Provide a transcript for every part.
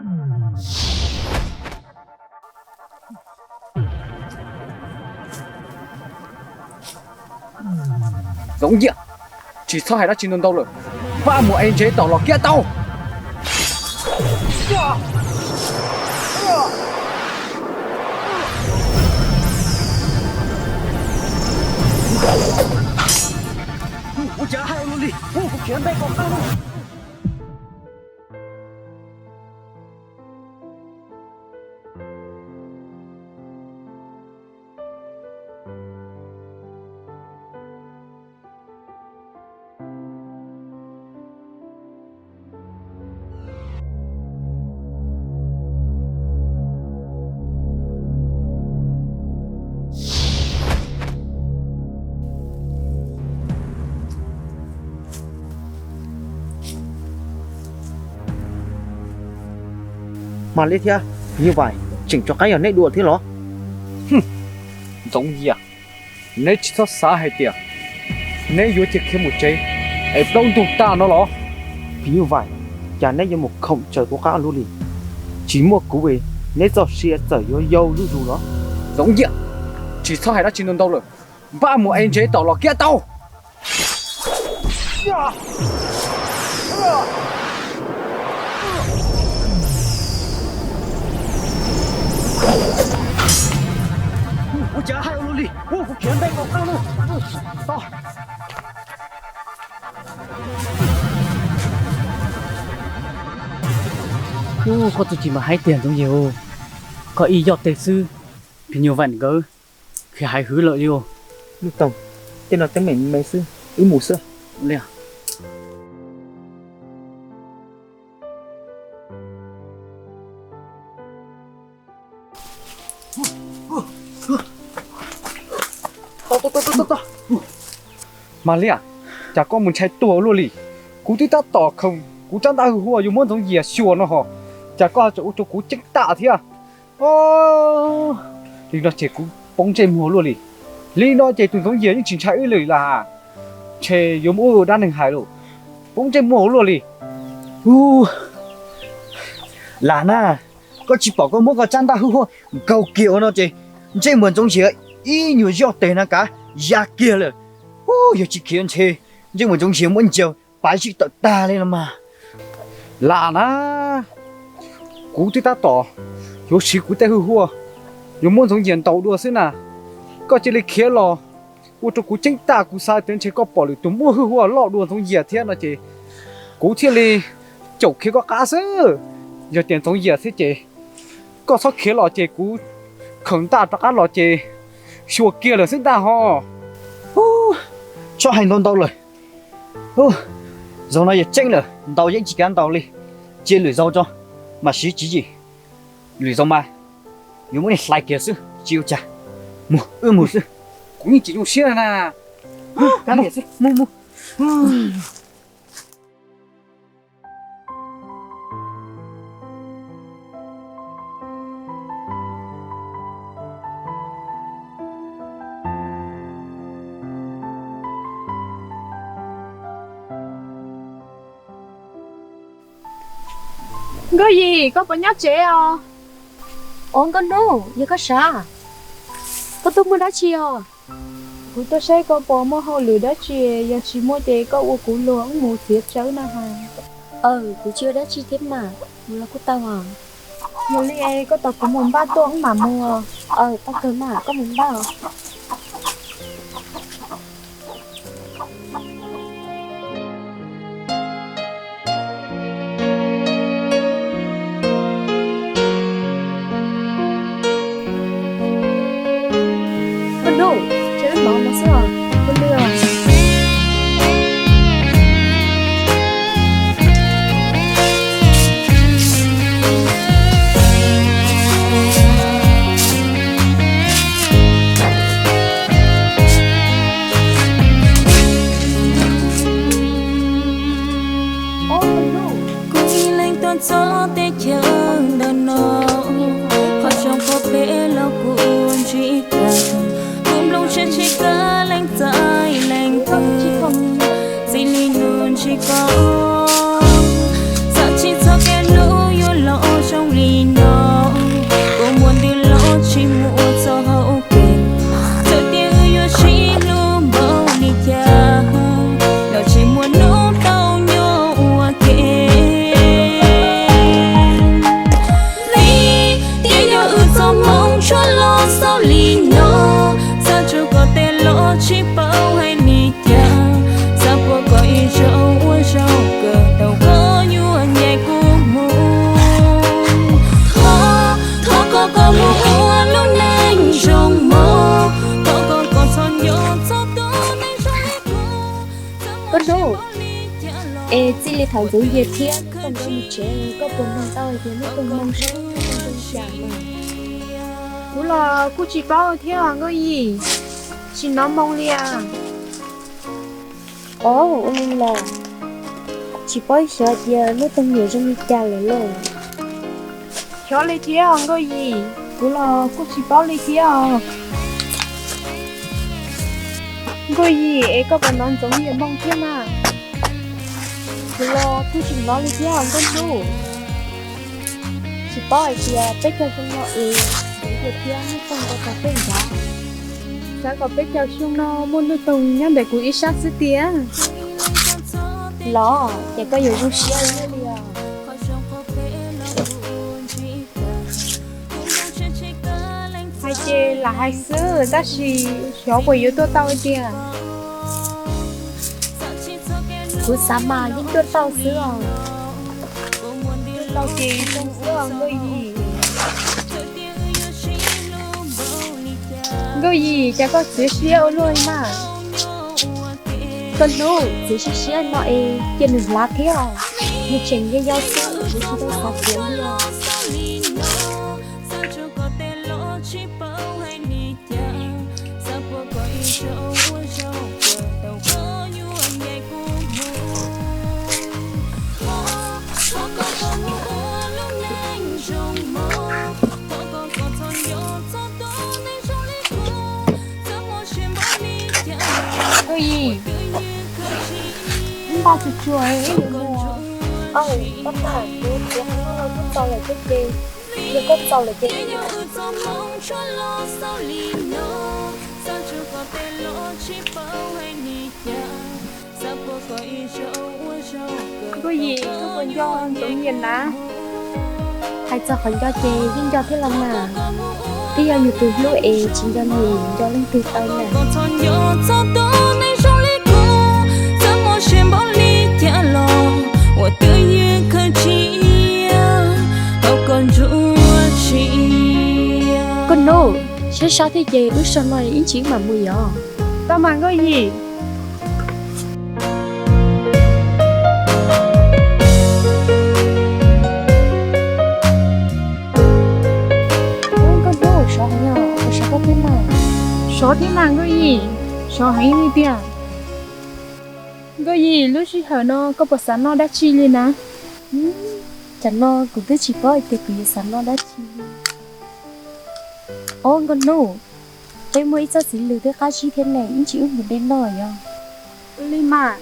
Zoov Yias, tsis txhob hais dab tsi ntau ntau lawm, npaj mus es ntsev tom los kiab tau. Ua cas hais ua luaj li, kuv khiav npe kom tau. Mas li thiab, Nyuj Vais, tseem rov qab yog neb dua thiab los? Ntxoov Yias, neb tsis txhob xav hais tias neb yuav cia khiav mus tsev es plaub ntug tag no los? Phim Nyuj Vais, cas neb yuav mus khoom tsawv kuv qab luaj li? Tsis muaj kuv es neb txoj sia txawm yuav yau zuj zus los? Ntxoov Yias, tsis txhob hais dab tsi ntau ntau lawm, npaj mus es ntsev tom los kiab tau. Ua cas hais ua luaj li, kuv khiav npe kom tau. Koj txuj ci mas haib tiag Ntxoov Yias, koj ib yoj teg xwb, Phim Nyuj Vais nkawd khiav hais hwv lawm li. Nuj Toog, tej no teeb meem me xwb, wb mus xwb. Mas Liaj, cas koj mus ntshai tuag luaj li? Kuv twb tab tom khoom kuv tsab ntaj hwj huaj yuav muab Ntxoov Yias xyuas no ho, cas koj tseem ua rau kuv ceeb tam thiab. Li no ces kuv poob ntsej muag luaj li. Li no ces tus Ntxoov Yias yeej tsis ntshai wb li las. Ntshe yuav muaj ua dab neeg hais lauj. Poob ntsej muag luaj li. Lam na, koj tsis pom koj muab koj tsab ntaj hwj huaj nkaug kiag ua no ces ntsej muag Ntxoov Yias ib nyuag zoj teg na kav ya kiag lawm. Yog tsis khiav ntshe ntsej muag Ntxoov Yias muab ncaws pav zij tawm tag li no mas. Lam na, kuv twb tab tom yuav siv kuv tej hwj huaj yuav muab Ntxoov Yias ntaus dua xwb na. Koj cia li khiav los ua rau kuv ceeb tam, kuv xav tias ntshe koj pom lwm tus muaj hwj huaj loj dua Ntxoov Yias thiab no ces kuv thiaj li caum khiav koj qab xwb. Yog tias Ntxoov Yias thiab ces koj txhob khiav los ces kuv khaws ntaj rov qab los ces xyuas kiag lawm xwb ntag ho. Txhob hais ntau ntau lawm. Zaum no yog tseeb lawm, ntaus yeej tsis kav ntaus li. Cia lwm zaus tso mam siv tswv yim. Lwm zaus mas yuav muab nej hlais kiag xwb tsis ua cas. Mus, wb mus xwb. Kuv yeej tsis zoo siab na. Nkauj Yim, koj puas nyob tsev os? Os Nkauj Hnub, yog koj sav, koj tuaj muaj dab tsi os? Kuv tuaj saib koj puas muaj hauj lwm dab tsi, yog tsis muaj ces koj ua kuv luag wb mus txiav tsawb na has. Aw, kuv tsis ua dab tsi thiab mas, mus los kuj tau as. Mus li es koj tos kuv mus npaj tuaj wb mam mus. Aw, tau kawg mas, koj mus npaj os. Koj Hnub, tsev wb hnov no xwb os, koj lwj os. Kuv ib leeg tuaj txog teb chaws ntawm no, qhov zoo qhov phem los kuv ntsib tag. Kuv nplooj siab tsis kav leej txais leej twg, txij li hnub ntsib koj, txawm tsis txog kev hlub yuav los Thaum Ntxoov Yias thiab Nuj Toog nkawd mus tsev, koj puas hnov tau hais tias Nuj Toog moo sab zoo li cas mas? Kuv los kuj tsis paub thiab os Nkauj Yim, tsis hnov moo li as. Os, ua li los tsis paub xyov tias Nuj Toog niam zoo li cas lawm lauj. Xyov li thiab os Nkauj Yim, kuv los kuj tsis paub li thiab os. Nkauj Yim, es koj puas hnov Ntxoov Yias moo thiab mas? Kuv los kuj tsis hnov li thiab os Nkauj Hnub. Tsis paub hais tias peb caug xyoo no es Ntxoov Yias thiab Nuj Toog nkawd puas pheej nrad. Xav kom peb caug xyoo no muaj Nuj Toog nyob ntawm kuv ib sab xwb tiag. Los ces koj yuav zoo siab ua luaj li os. Hais ces lam hais xwb tab sis xyov puas yuav tuaj tau tiag. Kuv xav mas yeej tuaj tau xwb os. Tuaj tau ces zoo xwb os Nkauj Yim. Nkauj Yim, cas koj txiav siab ua luaj li mas? Koj Hnub, txiav siab siab no es cia nws hlav thiab os. Nws tseem yau yau xwb, kuv tsis tau xav txiav li os. Nkauj Yim, npaj tsuag tsuag ib mus. Aw, koj tham kuv txiav qhov no los kuj txaus lawm thiab ces, yog koj txaus lawm ces. Nkauj Yim, koj puas nco Ntxoov Yias na? Hais txog qhov nco ces yeej nco thiab los mas. Twb yog yus tus hlub es tsis nco nws nco leej twg tau na. Koj Hnub, saib sab thiab ces wb so no ib ntsis wb mam mus yom. Tau mas Nkauj Yim. Nkauj Hnub, sov heev os, puas sov koj thiab mas? Sov thiab mas Nkauj Yim, sov heev li tiag. Nkauj Yim, lub sij hawm no koj puas xav noj dab tsi li na? Tam no kuv twb tsis paub hais tias kuv yuav xav noj dab tsi li. Ob, Nkauj Hnub, peb muaj ib txoj txiv lws twb qab zib thiab ne, ib ntsis wb mus de noj yom. Ua li mas,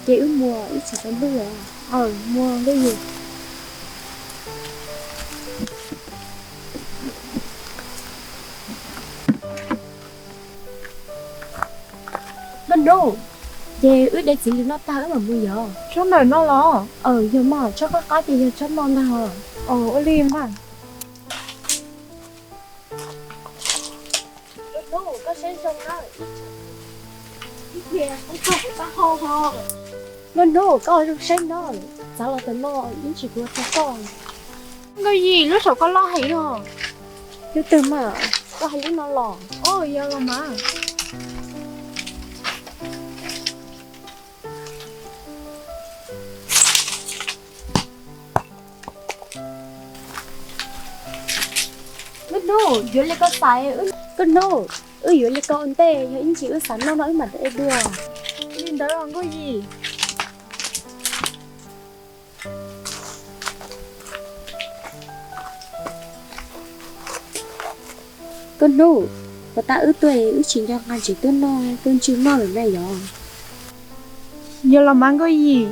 ces wb mus ib tsam tsaus ntuj os. Aw, mus Nkauj Yim. Nkauj Hnub, ces wb de txiv lws noj tag wb mam mus yom. Tsob ntawm no los? Aw, yog mas, tsob qab qab ces yog tsob no ntag. Aw, ua li mas. Nkauj Hnub, koj saib zoo na. Ib pliag kuv txog kuv taub hau ho. Nkauj Hnub, koj zoo saib no, txav los tam no ib ntsis kuv txog koj. Nkauj Yim, lub saum koj loj heev os. Lub twg mas? Koj hais lub no los? Aw, yog los mas. Nkauj Hnub, yuav li koj xav. Nkauj Hnub, wb yuav li koj ua ntej, yog ib ntsis wb xav noj no wb mam de dua. Li ntawd los Nkauj Yim. Koj Hnub, puas tas wb tuaj wb tsis nco nqa ntsev tuaj noj tuaj ntswg noj lawm na yom? Yog los mas Nkauj Yim.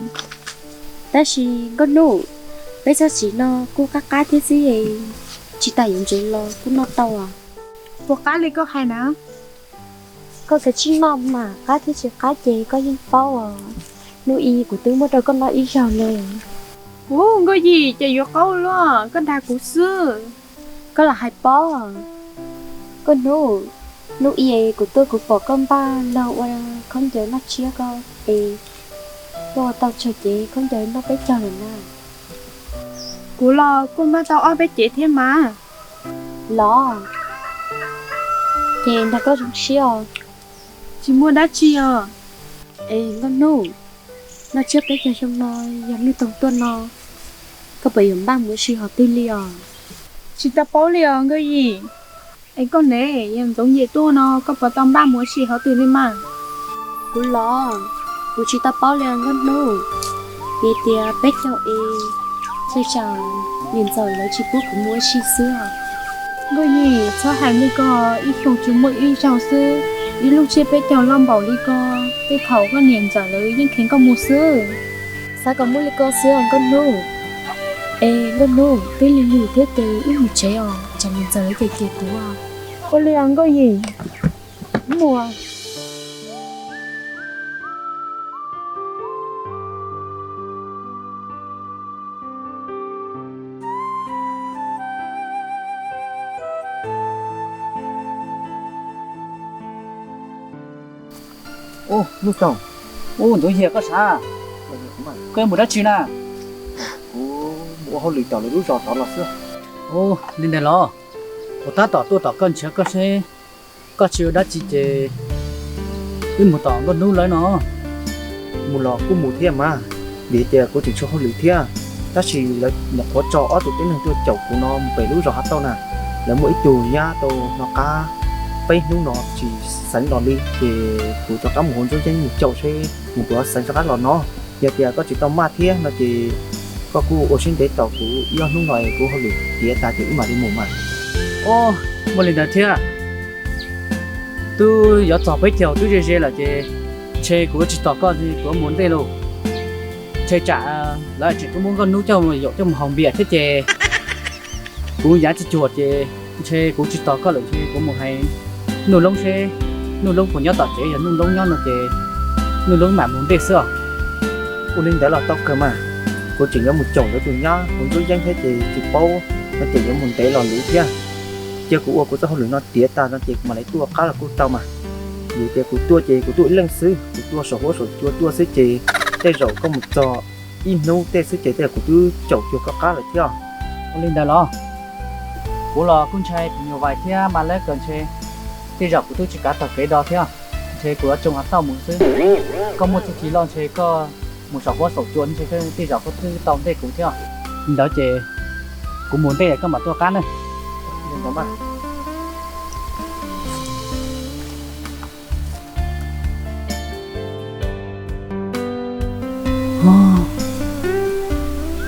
Tab sis Nkauj Hnub, peb txoj txiv no kuj qab qab thiab xwb, tsis tas yuav ntsev los kuj noj tau as. Puas qab li koj hais na? Koj kav tsij noj mas, qab thiab tsis qab ces koj yeej paub os. Hnub i kuv twb muab rau koj noj ib zaug ne. Ub, Nkauj Yim, ces yuav qaub luaj, koj dag kuv xwb. Koj lam hais pob. Koj Hnub, hnub i kuv tuaj kuv pom koj npaj laug ua khaub ncaws noj tshiab ko es, koj ua tau tsawg cev khaub ncaws noj peb caug lawm na? Kuv los kuj npaj tau ob peb cev thiab mas. Los, ces nrog koj zoo siab os. Tsis muaj dab tsi os. Es Nkauj Hnub, Noj tsiab peb caug xyoo no yog Nuj Toog tuaj no, koj puas yuav npaj mus ua si qhov twg li os? Tsis tau paub li os Nkauj Yim. Es koj ne, yog Ntxoov Yias tuaj no koj puas tau npaj mus ua si qhov twg li mas? Kuv los, kuv tsis tau paub li os Nkauj Hnub. Vim tias peb caug es, ntshai tsam niam ntxawm lawv tsis pub kuv mus ua si xwb os. Nkauj Yim, txhob hais li ko, ib xyoo tsis muaj ib zaug xwb, ib lub tsiab peb caug loj npaum li ko, tej thaum koj niam ntxawm lawv yeej kheev koj mus xwb. Xav kom muaj li ko xwb os Nkauj Hnub. Es Nkauj Hnub, twb lig lig thiab ces wb mus tsev os, tsam niam ntxawm lawv cem cem kuv. Ua li os Nkauj Yim, mus. Ub, Nuj Toog, ub, Ntxoov Yias koj sav, koj yuav mus dab tsi na? Kuv mus ua hauj lwm tom lawv lub zos tod los xwb. Ub, li ntawd los, kuv tab tom tuaj tom koj nrhiav koj seb koj tsis ua dab tsi ces wb mus tom Nkauj Hnub lawv no. Mus los kuj mus thiab mas, vim tias kuv tseem tshuav hauj lwm thiab. Tab sis lawv nyuam qhuav tso ob tug tib neeg tuaj caum kuv no mus pem lub zos Hav Tauj na. Lawv muaj ib tug nyab tau hnov qab peb hnub no tsis xeev los li, ces kuv rov qab mus hauv ntsuab yeeb mus caum seb mus puas xeev rov qab los no. Yog tias koj tsis tau maj thiab no ces koj kuj ua siab ntev tos kuv ib ob hnub no es kuv hauj lwm tiav tas ces wb mam li mus mas. Ub, muaj li ntawd thiab. Twb yuav txog peb caug twb ze ze lawm ces ntshe kuv yuav tsis tos koj li, kuv yuav mus ntej lauj. Ntshe tsam lawv tseem tuaj muab Nkauj Hnub coj yaum coj mus haus npias thiab ces kuv yav tsis cuag ces ntshe kuv tsis tos koj lawm, ntshe kuv mus hais Nuj Loob seb Nuj Loob puas nyob tom tsev, yog Nuj Loob nyob no ces Nuj Loob mam mus ntej xwb os. Ua li ntawd los tau kawg mas, kuv tseem yuav mus caum lawv tus nyab hauv ntsuab yeeb thiab ces tsis paub no ces yuav mus ntev los luv thiab. Cia kuv ua kuv txoj hauj lwm no tiav tas no ces kuv mam li tuaj qab los kuj tau mas. Vim tias kuv tuaj ces kuv tuaj ib leeg xwb, kuv tuaj saum huab saum cua tuaj xwb ces tej zaum koj mus txog ib hnub tej xwb ces tej zaum kuv twb caum cuag koj qab lawm thiab. Ua li ntawd los, kuv los kuj ntshai phim nyuj vais thiab mas lawv kawm ntshe tej zaum kuv twb tsis kav tog kev do thiab, ntshe kuv yuav tsoo Hav Tauj mus xwb. Koj muaj txuj ci loj ntshe koj mus saum huab saum cua ntshe tej zaum koj twb tau ntej kuv thiab. Li ntawd ces kuv mus ntej koj mam tuaj qab na.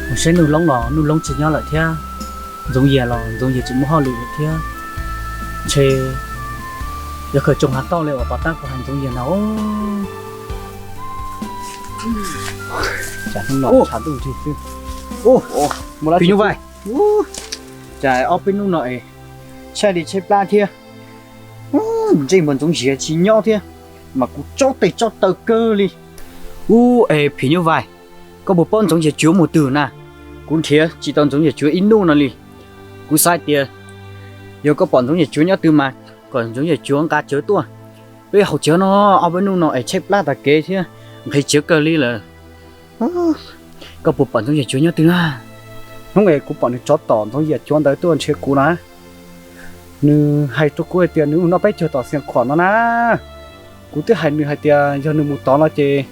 Mus saib Nuj Loob los Nuj Loob tsis nyob lawm thiab, Ntxoov Yias los Ntxoov Yias tsis muaj hauj lwm lawm thiab. Ntshe yuav khaws tsoo Hav Tauj li uas pom tab kuv hais Ntxoov Yias no. Tsam hnub no tshav ntuj nrig xwb. Phim Nyuj Vais, tsam ob peb hnub no es tshaib li tshaib plab thiab. Ntsej muag Ntxoov Yias tsis nyob thiab, mas kuv tsaub tes tsaub taw kawg li. Ub, es Phim Nyuj Vais, koj puas paub Ntxoov Yias Cuav mus twg na? Kuv nrhiav tsis tau Ntxoov Yias Cuav ib hnub no li. Kuv xav tias yog koj pom Ntxoov Yias Cuav nyob twg mas kom Ntxoov Yias Cuav nqa cawv tuaj. Peb haus cawv no, ob peb hnub no es tshaib plab tas kev thiab nqhis cawv kawg li lawm. Koj puas pom Ntxoov Yias Cuav nyob twg na? Hnub es kuv pom nws tsov tom Ntxoov Yias Cuav ntawd tuaj nrhiav kuv na. Nws hais rau kuv hais tias nws noj peb caug tom Xias Khuam no na. Kuv twb hais nws hais tias yog nws mus tod no ces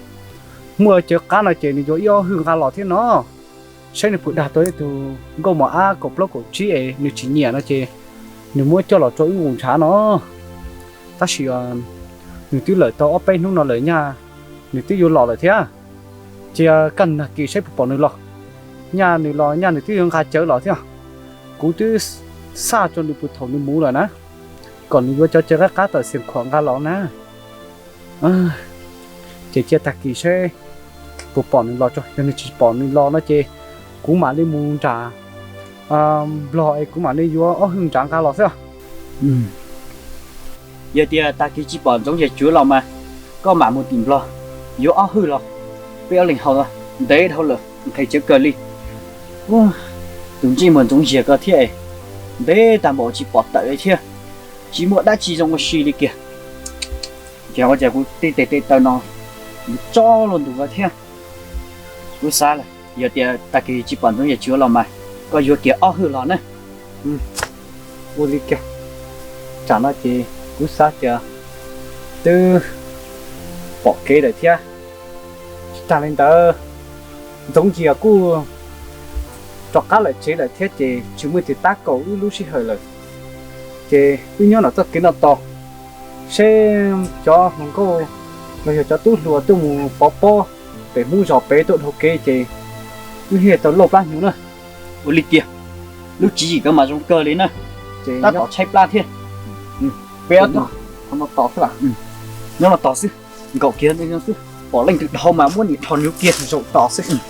muaj cawv qab no ces nws yuav ib ob hwj nqa los thiab no. Saib nws puas dag tau ib tug nkauj mos ab kaum plaub kaum tsib es nws tsis nyiam no ces nws muab coj los rau wb nqus ntshav no. Tab sis nws twb lawm tau ob peb hnub no lawm nyaj, nws twb yuav los lawm thiab. Cia kaj nag kis saib puas pom nws los. Nyaj nws los nyaj nws twb yuav nqa cawv los thiab. Kuv twb xaj rau nws puag thaum nws mus lawm na, kom nws yuav cov cawv qab qab tom Xias Khuam nqa los na. Ces cia tag kis saib puas pom nws los tso, yog nws tsis pom nws los no ces kuv mam li mus nram Nplog es kuv mam li yuav ob hwj nrad nqa los xwb. Yog tias tag kis tsis pom Ntxoov Yias Cuav los mas koj mam mus tim Nplog yuav ob hwj los, peb ob leeg haus ntev dhau lawm nqhis cawv kawg li. Tus ntsej muag Ntxoov Yias ko thiab, ntev tag npaum tsis pom tawm li thiab, tsis muaj dab tsi zoo ua si li kiag. Ces ua cas kuv tej tes tej taw no tsob luaj ntus ko thiab. Kuv xav lawm, yog tias tag kis tsis pom Ntxoov Yias Cuav los mas koj yuav kiag ob hwj los na. Ua li kiag, tsam no ces kuv xav tias twb pom kev lawm thiab. Tag li ntawd, Ntxoov Yias kuj rov qab lawm tsev lawm thiab ces tsis muaj ib tug tab kaum wb lub sij hawm lawm. Ces wb nyob ntawm txoj kev no tos seb cov hluas nkauj los yog cov tub hluas tuaj mus pov pob pem Hmoob zos pem tuaj dhau kev ces wb thiaj tau lauj plab hnyuv na. Ua li tiag, lub tswv yim ko mas zoo kawg li na. Ces tab tom tshaib plab thiab. Peb ob tug nyob no tos xwb, nkaum kiag xwb, pom leej twg dhau mas muab nim rho hnyuv kiag zaum tos xwb.